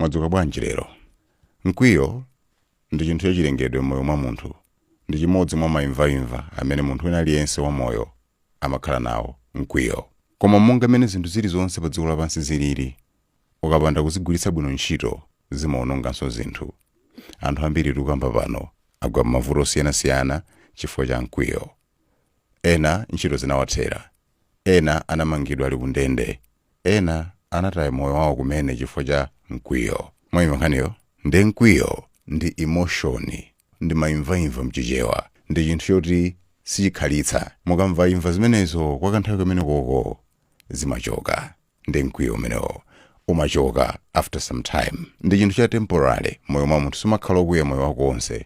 Mwadzuka bwanji lero? Mkwiyo ndi chinthu chachilengedwe m'moyo mwa munthu. Ndi chimodzi mwa maimvaimva amene munthu wina aliyense wamoyo amakhala nawo, mkwiyo. Koma monga mmene zinthu zilizonse pa dziko lapansi zilili, ukapanda kuzigwiritsa bwino ntchito zimaononganso zinthu. Anthu ambiri tikukamba pano agwa m'mavuto osiyanasiyana chifukwa cha mkwiyo. Ena ntchito zinawathera, ena anamangidwa ali kundende, ena anataya moyo wawo kumene chifukwa cha mkwiyo. Mwaimva nkhaniyo? Nde mkwiyo ndi emotion, ndi maimvaimva mchichewa. Ndi chinthu choti sichikhalitsa. Mukamvaimva zimenezo kwa kanthawi kamene koko zimachoka. Nde mkwiyo umenewo umachoka after some time. Ndi chinthu cha temporary moyo mwa munthu. Sumakhala okwiya moyo wako wonse.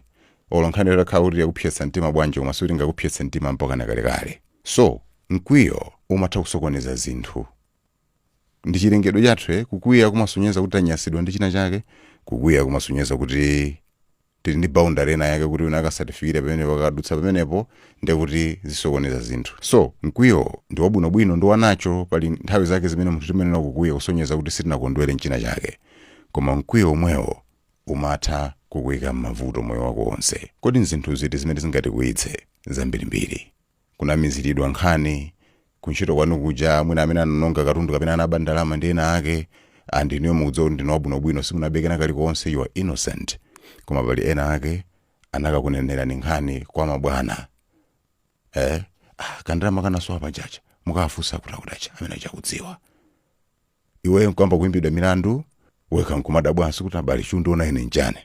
Olo nkhani itakhala kuti yakupsetsa mtima bwanji koma sikuti ingakupsetse mtima mpakana kalekale. So, mkwiyo umatha kusokoneza zinthu. Ndi chilengedwe chathu eh, kukwiya kumasonyeza kuti tanyasidwa ndi china chake, kukwiya kumasonyeza kuti tili ndi boundary ina yake kuti wina akasatifikire pamenepo, akadutsa pamenepo ndiye kuti zisokoneza zinthu. So, mkwiyo ndi wabwinobwino, ndi wa natural, pali nthawi zake zimene munthu timayenera kukwiya kusonyeza kuti sitinakondwere nchina chake. Koma mkwiyo omwewo umatha kukuika m'mavuto moyo wako wonse. Kodi nzinthu ziti zimene zingatikwiyitse? Zambirimbiri. Kunamiziridwa nkhani, kuntchito kwanu kuja mwina amene anaononga katundu kapena anaba ndalama ndi ena ake and inuyo mukudziwa kuti ndinu wabwinobwino simunabe kena kalikonse you are innocent koma pali ena ake anakakunenerani nkhani kwa mabwana eh ah, kandalama kanasowa pajaja mukawafunsa kuti akutacha amene achakudziwa iweyo nkuyamba kuimbidwa milandu wekha nkumadabwanso kuti abale chundiona ine nchani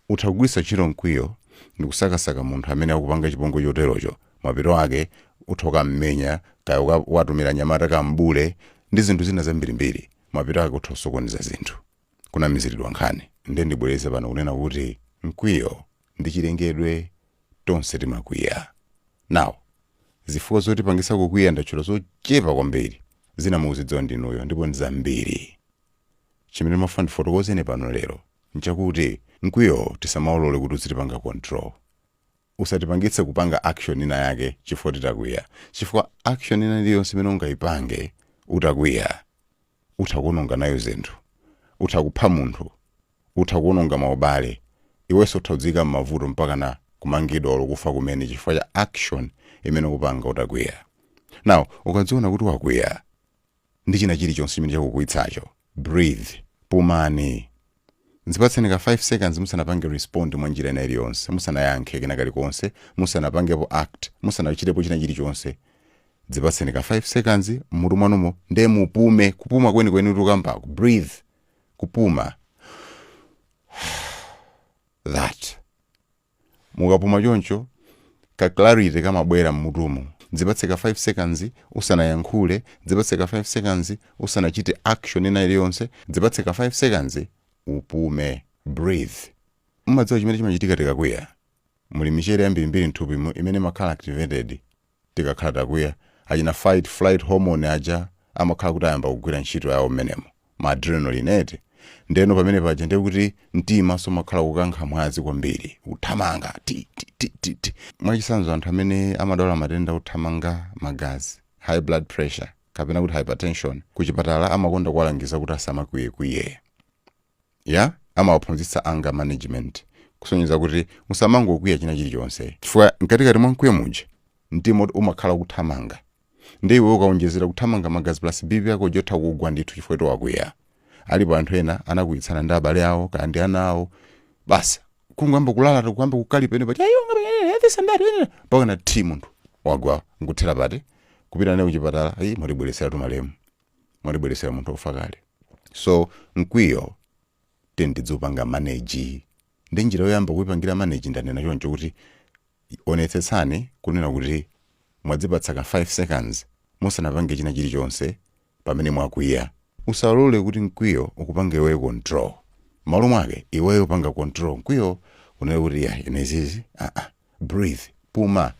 Utha kugwiritsa ntchito mkwiyo ndikusakasaka munthu amene akupanga chipongwe choterocho, mapeto ake utha kukammenya, kaya ukawatumira anyamata kam'bule ndi zinthu zina zambirimbiri, mapeto ake utha kusokoneza zinthu. Kunamiziridwa nkhani. Nde ndibwereze pano kunena kuti mkwiyo ndi chilengedwe, tonse timakwiya. Now, zifukwa zotipangitsa kukwiya ndatchula zochepa kwambiri, zina mukuzidziwa ndinuyo ndipo ndi zambiri. Chimene ndimafuna ndifotokoze ine pano lero nchakuti mkwiyo tisamaulole kuti uzitipanga control. Usatipangitse kupanga action ina yake chifukwa titakwiya. Chifukwa action ina iliyonse imene ungaipange utakwiya utha kuononga nayo zinthu. Utha kupha munthu, utha kuononga maubale, iwenso utha kudziika mmavuto mpakana kumangidwa olo kufa kumene chifukwa cha action imene ukupanga utakwiya. Now ukadziona kuti wakwiya ndi china chilichonse chimene chakukwiyitsacho. Breathe. Pumani. Dzipatseni ka 5 seconds musanapange respond mwa njira ina iliyonse, musanayankhe kena kalikonse, musanapangepo act, musanachitepo china chilichonse. Dzipatseni ka 5 seconds mmutu mwanumo nde mupume, kupuma kwenikweni tikukambako. Breathe. Kupuma. That. Mukapuma choncho, ka clarity kamabwera mmutumu. Dzipatse ka 5 seconds usanayankhule, dzipatse ka 5 seconds usanachite action ina iliyonse, dzipatse ka 5 seconds upume. Breathe. Mumadziwa chimene chimachitika tikakwiya? Muli michere yambirimbiri mthupimu imene imakhala activated tikakhala takwiya. Achina fight flight hormone aja amakhala kuti ayamba kugwira ntchito yawo mmenemo. Ma adrenaline eti. Ndeno pamene paja ndiye kuti mtima umakhala kukankha mwazi kwambiri, kuthamanga ti ti ti ti ti. Mwachitsanzo anthu amene amadwala matenda othamanga magazi, high blood pressure kapena kuti hypertension, kuchipatala amakonda kuwalangiza kuti asamakwiyekwiye. Ya, amawaphunzitsa anger management kusonyeza kuti usamangokwiya china chilichonse chifukwa mkatikati mwa mkwiyo muja mtima umakhala kuthamanga ndi iwe ukaonjezera kuthamanga magazi plus BP yako ija utha kugwa ndithu chifukwa choti wakwiya. Alipo anthu ena anakwiyitsana ndi abale awo kaya ndi ana awo basi kungoyamba kulalata kuyamba kukalipa ene pati ayo this and that mpaka na ti munthu wagwa nkuthera pati kupita naye kuchipatala ayi mwatibweretsera tumalemu mwatibweretsera munthu ofa kale. So mkwiyo tiyeni tidziupanga manage ndi njira yoyamba kuipangira manage ndanena choncho kuti onetsetsani kunena kuti mwadzipatsa ka 5 seconds musanapange china chilichonse pamene mwakwiya. Usalole kuti mkwiyo ukupange iweyo control. M'malo mwake iweyo panga control mkwiyo unene kuti ya ine izizi ah ah breathe puma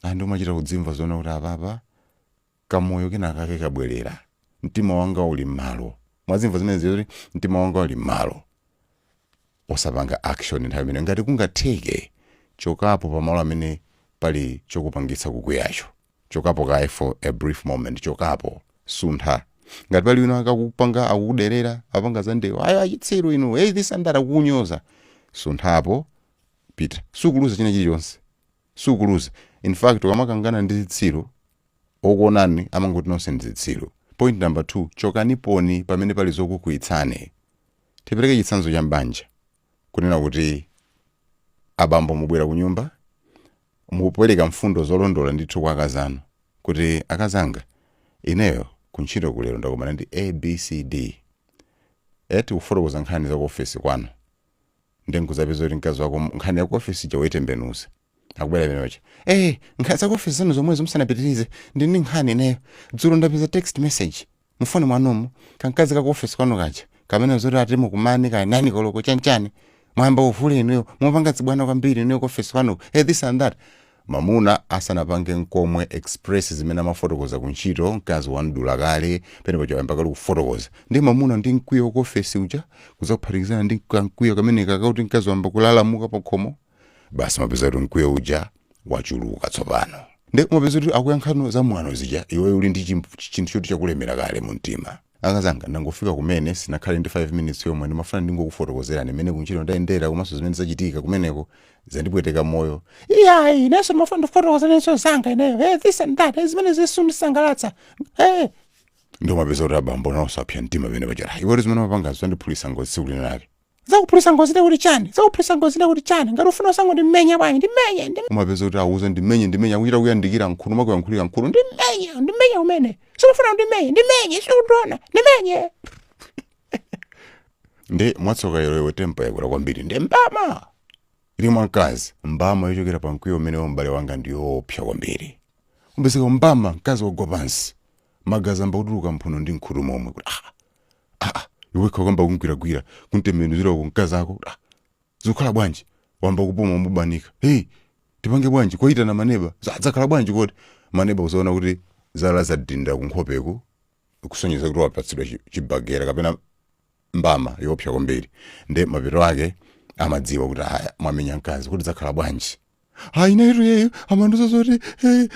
and umachita kudzimva zoona kuti apapa kamoyo kenakake kabwerera mtima wanga uli m'malo mwazimva zimene zoti mtima wanga uli m'malo osapanga action nthawi imene ngati kungatheke chokapo pamalo amene pali chokupangitsa kukwiyacho chokapo kaye for a brief moment chokapo suntha. Ngati pali wina akakupanga, akukuderera, apanga za ndewu, ayo achitsiru inu, hey, this and that, akukunyoza, sunthapo, pita. Sukuluza china chilichonse, sukuluza. In fact, ukamakangana ndi zitsiru, okuonani amangoti nonse ndi zitsiru. Point number 2, chokaniponi pamene pali zokukwiyitsani. Tipereke chitsanzo cha mbanja, kunena kuti abambo mubwera ku nyumba, mukupereka mfundo zolondola ndithu kwa akazanu kuti, "Akazanga, ineyo kuntchito kulero ndakumana ndi ABCD." Eti kufotokoza nkhani za ku ofesi kwanu, ndi nkuzapeza kuti mkazi wako nkhani ya ku ofesi ija waitembenuza, akubwera penocha, "Nkhani za ku ofesi zanu zomwezo, musanapitirize, ndini nkhani ineyo. Dzulo ndapeza text message mufoni mwanumu, kankazi ka ku ofesi kwanu kaja kamene zoti ati mukumane kaya 9 koloko chanchani. Mwayamba uvule inuyo, mupanga zibwana kwambiri inuyo ku ofesi kwanu, hey, this and that." Mamuna asanapange nkomwe express zimene amafotokoza kuntchito, mkazi wandula kale pene paja, wayamba kale kufotokoza. Ndi mamuna ndi mkwiyo ku ofesi uja kuzakuphatikizana ndi kamkwiyo kamene kakakuti mkazi wamba kulalamuka pa khomo, basi mapeza kuti mkwiyo uja wachuluka tsopano. Ndi mapeza kuti akuyankhano za mwano zija, iwe uli ndi chinthu choti chakulemera kale mu mtima. "Akazanga, ndangofika kumene, sinakhale ndi 5 minutes yomwe, ndimafuna ndingokufotokozerani imene kuntchito ndayendera komanso zimene zachitika kumeneko, zandipweteka moyo." "Iyayi, inenso ndimafuna ndifotokozerenso zanga ineyo, hey, this and that, hey, zimene zisundisangalatsa, hey." Ndio mapeza kuti abambo nawonso apsa mtima pene paja. "Iwe zimene mapangazo zandiphulitsa ngozi tsiku lina lake." "Zakuphulitsa ngozi kuti chani? Zakuphulitsa ngozi kuti chani? Ngati ufuna usango ndimenye bwanji, ndimenye." Umapeza kuti auza, "Ndimenye, ndimenye," akuchita kuyandikira mkhutu, makuyankhulira mkhutu, "Ndimenye, ndimenye umene sikufuna, ndimenye, ndimenye, sikundiona, ndimenye." Ndi mwatsoka ilo iwe temper yakwera kwambiri, ndi mbama ili mwamkazi, mbama yochokera pa mkwiyo umene m'bale wanga ndiyoopsa kwambiri. Umbezeka mbama, mkazi wagwa pansi, magazi amba kutuluka mphuno ndi mkhutu momwe, kuti ah, ah, iwe kwamba kungwiragwira, kuntembenuzira uko mkazi ako, ah, zikukhala bwanji? Wamba kupuma mubanika, "Hey, tipange bwanji? Koyitana maneba, zadzakhala bwanji?" Kodi maneba uzaona kuti zala zadinda kunkhopeku, kusonyeza kuti wapatsidwa chibagera kapena mbama yoopsa kwambiri. Ndi mapeto ake amadziwa kuti aya, mwamenya mkazi, kuti zakhala bwanji? "Hayi, naitu yeyo amandiuza zoti, hey,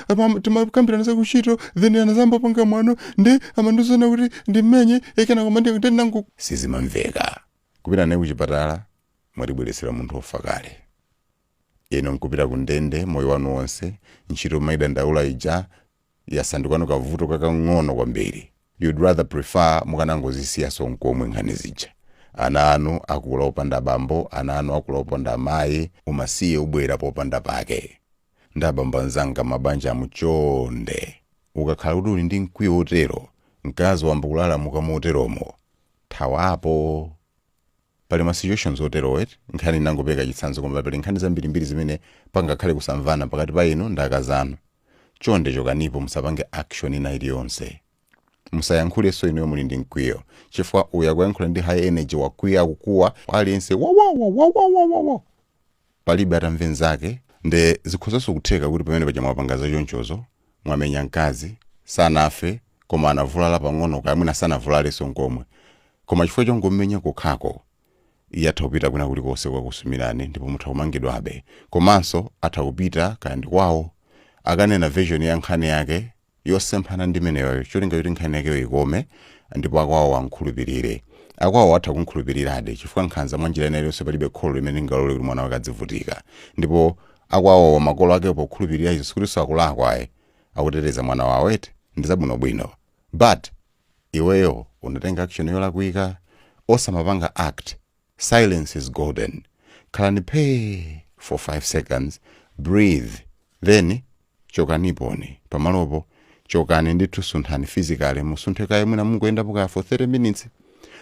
timakambirana za kuntchito, then anazamba panga mwano, ndi amanduzana kuti ndimmenye ekena, koma ndi nangu." Sizimamveka. Kupita naye kuchipatala, mwatibweretsera munthu wofa kale. Ino nkupita ku ndende moyo wanu wonse. Ntchito maidandaula ija yasandukano kavuto kakang'ono kwambiri. You'd rather prefer mukanangozisiyaso nkomwe nkhani zija. Ana anu akula opanda bambo, ana anu akula opanda amayi. Umasiye ubwera popanda pake. Ndi abambo anzanga, mabanja amuchonde, ukakhala kuti uli ndi mkwiyo otero, mkazi wamba kulalamuka moteromo, thawapo. Pali ma situations otero eti. Nkhani inangopeka chitsanzo, koma pali nkhani zambirimbiri zimene pangakhale kusamvana pakati pa inu ndi akazanu. Chonde chokanipo, musapange action ina iliyonse, musayankhulenso inuyo muli ndi mkwiyo, chifukwa uyu akuyankhula ndi high energy, wakwiya, akukuwa, aliyense wawawawawawawa, palibe atamve nzake. Nde zikhozanso kutheka kuti pamene paja mwapanga zachonchozo, mwamenya mkazi, sanafe koma anavulala pang'ono, kaya mwina sanavulalenso nkomwe, koma chifukwa chongomenya kokhako, iye atha kupita kwina kulikonse kwakusumirani, ndipo mutha kumangidwabe. Komanso atha kupita kaya ndi kwawo, akanena version ya nkhani yake yosemphana ndi imeneyoyo, cholinga choti nkhani yakeyo ikome ndipo akwawo ankhulupirire. Akwawo atha kunkhulupiriradi, chifukwa nkhanza mwa njira ina iliyonse, palibe kholo limene lingalole kuti mwana wake adzivutika. Ndipo akwawo, makolo ake, pokhulupirira izo, sikuti akulakwa ayi, akuteteza mwana wawo eti, ndi zabwinobwino. But iweyo unatenga action yolakwika. Osamapanga act. Silence is golden. Khalani phee for 5 seconds, breathe, then chokaniponi pamalopo. Chokani ndithu, sunthani physically, musunthe kaye, mwina mungoyendapo kaya for 30 minutes.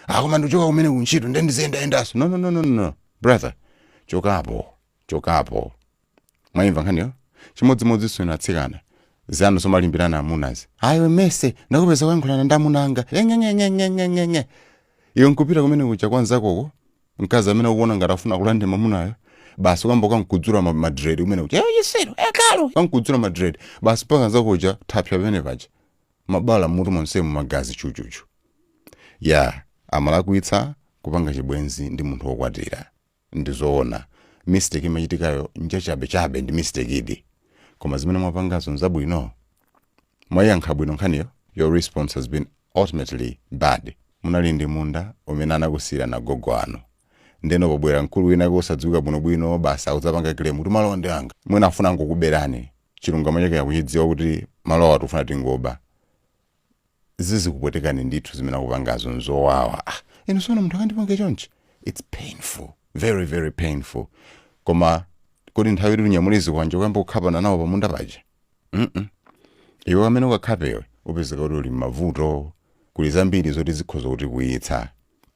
"Akoma ndikuchoka kumene kuntchito, nde ndiziyendayendaso." No, no, no, no, no, brother, chokapo, chokapo. Mwayimva nkhaniyo? Chimodzimodzinso inu atsikana, zanu zomalimbirana amunazi, "Ayiwe mese ndakupeza kuyankhulana ndi amuna anga," nyenyenyenyenyenyenye. Iwe nkupita kumene kuja kwa nzakoko, mkazi amene ukuona ngati afuna kulande mamunayo, basi ukamba kamkudzula madread kumene kuja, "Chisero ekalo," kamkudzula madread basi, paka nzakuja thapsa pamene paja, mabala mutu monsemu, magazi chuchuchu. Ya, amalakwitsa kupanga chibwenzi ndi munthu wokwatira, ndizoona. Mistake imachitikayo njachabechabe, ndi mistake idi, koma zimene mwapangazo nzabwino? Mwayankha bwino nkhaniyo? Your response has been Ultimately bad. Munali ndi munda umene anakusiyirani agogo anu. Ndeno pobwera mkulu wina osadziwika bwinobwino, basi akudzapanga claim kuti malo ndi anga. Mwina afuna angokuberani. Chilungamo chake akuchidziwa kuti malo awa tikufuna tingoba. Zizikupwetekani ndithu, zimene akupangazo nzowawa. Ah, inu sono munthu akandipange chonchi? It's painful, very very painful. Koma kodi nthawi ili unyamule zikwanje kuyamba kukhapana nawo pamunda paja? Iwe amene ukakhapewe upezeka kuti uli m'mavuto. Kuli zambiri zoti zikhoza kuti kuyitsa.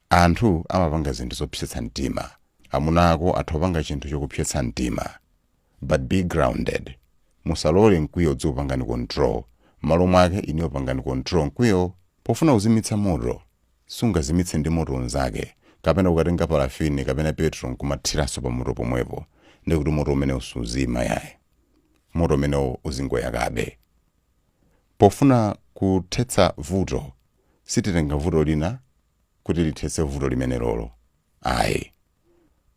Anthu amapanga zinthu zopsetsa mtima. Amuna ako atha kupanga chinthu chokupsetsa mtima, but be grounded. Musalole mkwiyo udzikupangani control. M'malo mwake iniyo pangani control mkwiyo. Pofuna kuzimitsa moto, sungazimitse ndi moto unzake, kapena kukatenga parafini kapena petrol nkumathiranso pa moto pomwepo. Ndikuti moto umene usuzima yayi, moto umenewo uzingoyakabe. Pofuna kuthetsa vuto, sititenga vuto lina kuti lithetse vuto limene lolo ayi.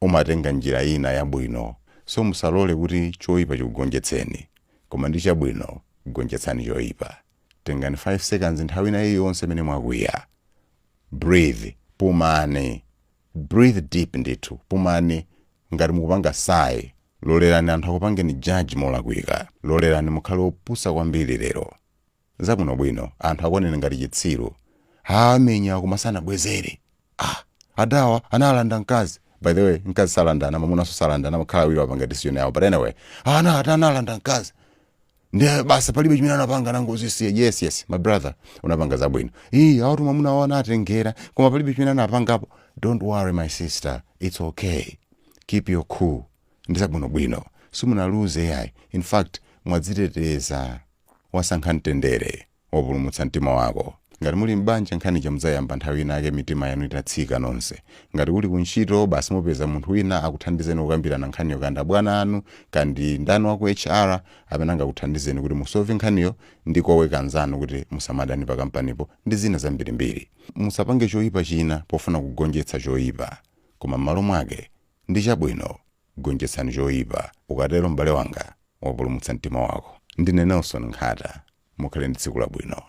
Umatenga njira ina yabwino. So musalole kuti choyipa chikugonjetseni, koma ndi chabwino gonjetsani choyipa. Tengani 5 seconds nthawi ina iliyonse imene mwakwiya. Breathe, pumani, breathe deep ndithu. Pumani ngati mukupanga sigh. Lolerani anthu akupangeni judge molakwika. Lolerani mukhale opusa kwambiri lero, zabwinobwino. Anthu akuoneni ngati chitsiru. Amenya koma sanabwezere. Ah, adawa analanda mkazi. By the way, mkazi salandana, mamunanso salandana, amakhala awiri apanga decision yawo. But anyway, ana ati analanda mkazi, ndiye basa palibe chimene anapanga, nangozisiya. Yes, my brother, unapanga zabwino. Ii, awatu mwamuna wawo anatengera koma palibe chimene anapangapo. Don't worry, my sister, it's okay. Keep your cool. Ndi zabwinobwino, simunaluze yayi. In fact, mwadziteteza. Wasankha mtendere, wapulumutsa mtima wako. Ngati muli m'banja, nkhani mudzayamba nthawi inake mitima yanu itatsika nonse. Ngati kuli kuntchito, basi mupeza munthu wina akuthandizeni kukambirana nkhaniyo, kandi abwana anu, kandi ndani waku HR amene angakuthandizeni kuti musolve nkhaniyo ndi koweka anzanu kuti musamadani pa kampanipo ndi zina zambirimbiri. Musapange choyipa china pofuna kugonjetsa choyipa, koma m'malo mwake ndi chabwino gonjetsani choyipa. Ukatero, m'bale wanga, wapulumutsa mtima wako. Ndine Nelson Nkhata. Mukhale ndi tsiku labwino.